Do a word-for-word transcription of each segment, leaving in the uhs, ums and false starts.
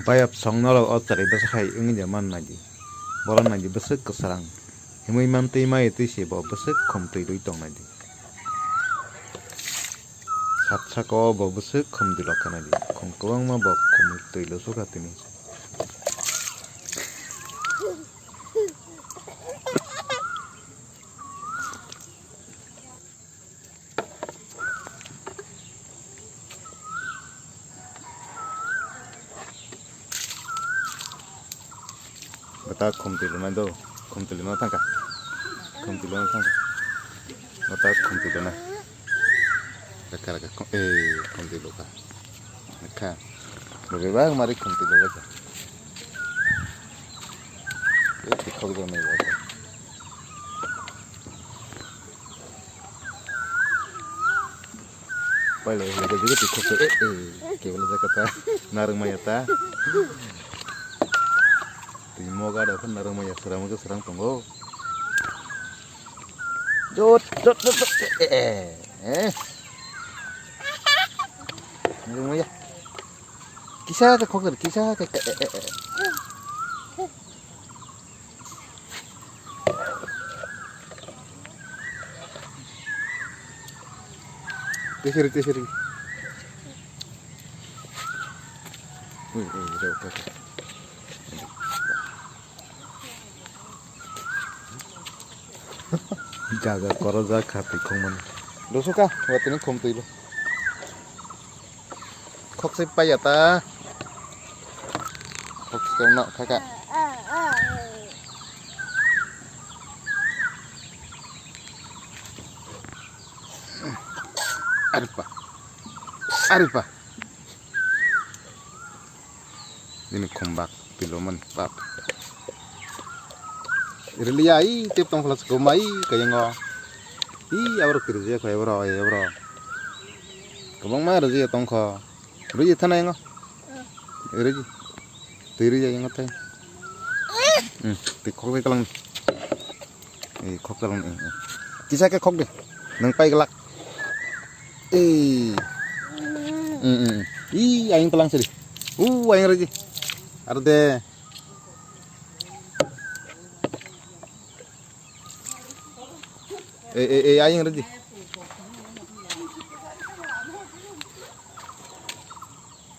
Payap song norok o chari bwswk hai wngya man naidi. Bohrok naidi bwswk kwsarang. Himwi mantwi mai twi se bo bwswk khum twi rwi tong naidi. Sat saka o bo bwswk khum twi lokha naidi. Khum kwbangma bo khum twi lo sukha tini. Bata khum twi lwnai do, khum twi lwna thangkha, khum twi lwna thangkha, bata khum twi lwnai, raka raka khum, eh, khum twi lwkha, kha, bebak mari khum twi lwkha, eh, khok jang nai bo. Paila paila jugo twi khoksa, eh, eh, kebla jaka ta, narwk maya ta. Twi moga da phun narwk maya srang khe srang tongo. Jot, jot, jot, jot, eh, eh, eh. Narwk maya. Kisa khe khoksa, kisa khe, eh, eh, eh, eh. Tisiri, tisiri. Ui, ui, reo kaka. Jaga koro jak kha twi khongmani. Doso ka, watini khum twi lo. Khokse paya ta. Khokse no khaka. Aripa. Aripa. Nini khumbak pilomani bap. Riliya i tep tong khalas komai kayango. I abro kirje kho abro abro. Kwbangma rwjak ya tongkho. Rwjak thana yango. Rwjak. Twi rwjak yango thai. Hmm, twi khok twi kalang. Eh, khok kalang. Eh, eh. Kisa khe khok de. Nang pai glak. Eh. Hmm, hmm, hmm. Ih, ayang pelang seri. Uh, ayang rwjak. Arde. Eh, eh, eh, ayang rwjak.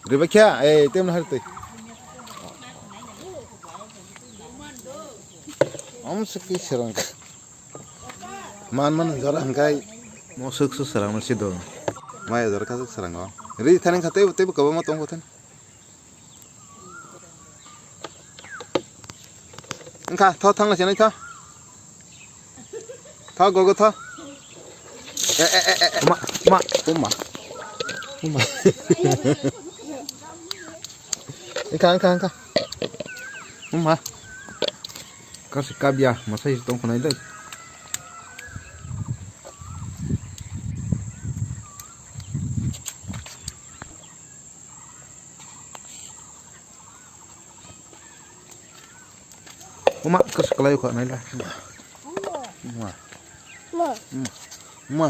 Rebekha, eh, tem na hartoi. Om seki serang. Man man jora hangkai. Mo suk su serang no sido. Mai jora ka suk serang o. Ri thaning kha tei tei ko mo tong ko than. Engkha, tho, thang lai, chenai, tho. Tho, gogo, tho. Eh, eh, eh, eh, eh. Ma, ma, uma. Uma. Engkha, engkha, engkha. Uma. Kasi kabya, masa isi tong khonai dai. Uma, kas kalai kho nai la. Ma. Ma. Ma. Ma.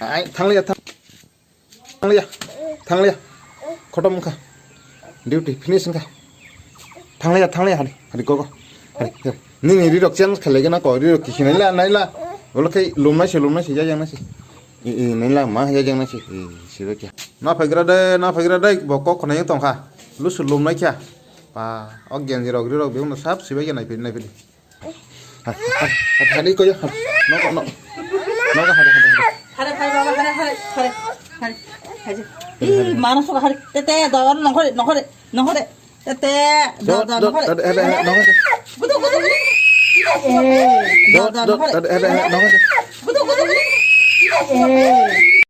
Ai, thang le, thang. Thangliya, thangliya. Khotom wngkha. Duty finish wngkha. Thangliya, thangliya, hari, hari, gogo. Hari, hari. Nini rirok change khalai gana ko, rirok kisi naila, naila. Olo khai lumnai se, lumnai se, yajang nai se. I, i, naila, ma yajang nai se. I, sibe kya. Na phagra de, na phagra de, bo kok khonai tongkha. Lusu lumnai kya. Pa, o genji rok, rirok, bihumno sab sibe kya nai pili, nai pili. Hari, hari, hari, hari, koyo, hari. Nogo, no. Nogo, hari, hari, hari. Hari, hari, baba, hari, hari, hari, hari, hari. Ih, mana suka hari. Tete, dawa, nongkore, nongkore, nongkore. Tete, dawa, nongkore. Tete, hari, hari, nongkore. Gudu, gudu. Eh, dawa, nongkore. Tete, hari, hari, nongkore. Gudu, gudu. Eh.